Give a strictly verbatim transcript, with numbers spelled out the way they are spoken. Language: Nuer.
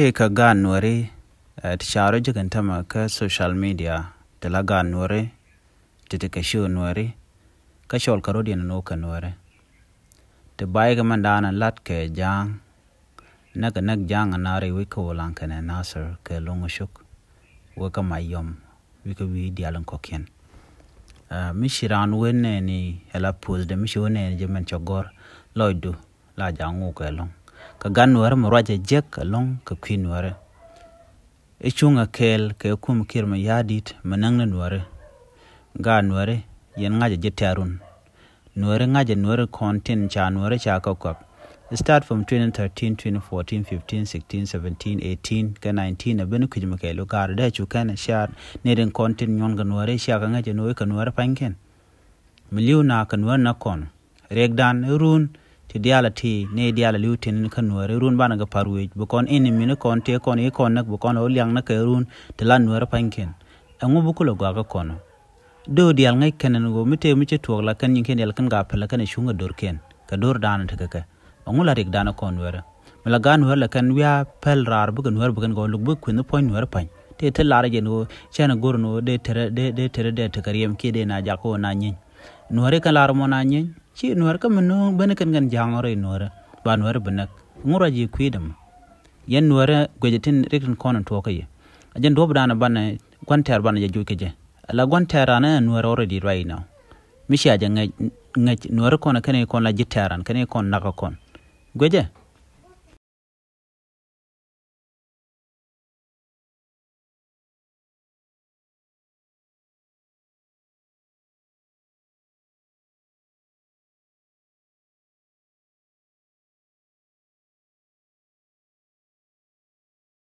I̱ kɛ gaat Nuääri, ti ca rɔ ji̱ kɛn tämɛ kä social media, ti la gaat Nuääri, ti ti kɛ ciöt Nuääri, kä cɔl kɛ rɔ̱diɛn ni wä kɛ Nuääri. Ti bay kɛ mɛn daanɛ lat kɛ Ja̱a̱ŋ, näk kɛ näk Ja̱a̱ŋ a naar i̱ wec kä Wulaŋ kɛnɛ Nasir kɛ Loŋ Cuk, wek kä Mayɔm, wi̱i̱ kä wi̱i̱ diaal in kɔ̱kiɛn. Mi ci raan wen nɛɛni ɛ la puɔthdɛ, mi ci wen nɛɛni jɛ mɛn cɛ gɔ̱r lɔcdu la ja̱a̱ŋ wuk ɛlɔ̱ŋ. Kɛ gaat Nuääri mi ruacɛ jek ɛlɔ̱ŋ kɛ kui̱ Nuääri. I̱ cuŋ ɛ kɛɛl kɛ kum Kiir mi ya̱a̱ di̱t mi näŋ ni Nuääri. Gaat Nuääri, yɛn ŋa̱cɛ ji̱ tɛ̈run. Nuääri ŋa̱cɛ Nuääri kɔn tin ca Nuääri ca kɛ kuak. Start from twenty thirteen, twenty fourteen, fifteen, sixteen, seventeen, eighteen kɛ nineteen, a ben kui̱c mi kɛɛl wi̱i̱ gaat dee cu kɛn ɛ share ni rin kɔn tin nyuɔn kɛ Nuääri cia kɛ ŋäcɛ ni wec kɛ Nuääri pa̱nykiɛn. Mi li̱w na kɛ Nuääri na kɔn. Riɛkdan i̱ run ti diaal a ti ni diaal a li̱w tin kä Nuääri, i̱ run banɛ kɛ pa̱r wec bi kɔn ini mi ni kɔn ti kɔn i̱ kɔn näk bi kɔn a wä liaŋ ni kɛ run ti la Nuääri pa̱nykiɛn. Ɛŋu bi kulɛ gɔaa kä kɔn? Döö diaal ŋäc kɛn ɛn ɣöö mi tëë mi ci tuɔɔk la kɛn nyin kiɛn diaal kɛn gaa pälä kɛn ɛ cuŋ ɛ do̱rkiɛn kɛ do̱r daanɛ tekɛ kɛ. Ɛŋu la riɛkdan ɛ kɔn Nuäärä? Mi la gaat Nuäärä la kɛn wiaa päl raar bikɛ Nuäärä bikɛn kɛ wä luk bikɛ kueth ni puɔ̱ny Nuäärä pa̱ny. Tëë te lar jɛn ɣöö cɛn ɛ go̱r ni ɣöö dee tɛrɛ, dee, dee tɛrɛ dee tekɛ riɛm kiɛ dee na jak kä ɣöö na nyieeny. Nuäärä kɛn lar mɔ na nyieeny. Ci Nuäärä kä mi nööŋ ben kɛn kɛn ja̱a̱ŋ rɛy Nuäärä. Ba Nuäärä bi näk. Ɛŋu ruac yi kui̱dɛ mɔ? Yɛn Nuäärä guecɛ tin rik tin kɔn in tuɔɔk kä yɛ. A jɛn duɔ̱p danɛ banɛ gua̱n tɛɛr banɛ jɛ juc kä jɛ. Ala gua̱n tɛɛr anɛ Nuäärä already right now. Mi cia jɛ ŋäc, ŋäc Nuäärä kɔn kɛn i̱ kɔn la ji̱ tɛɛr an kɛn i̱ kɔn nakä kɔn. Guecɛ,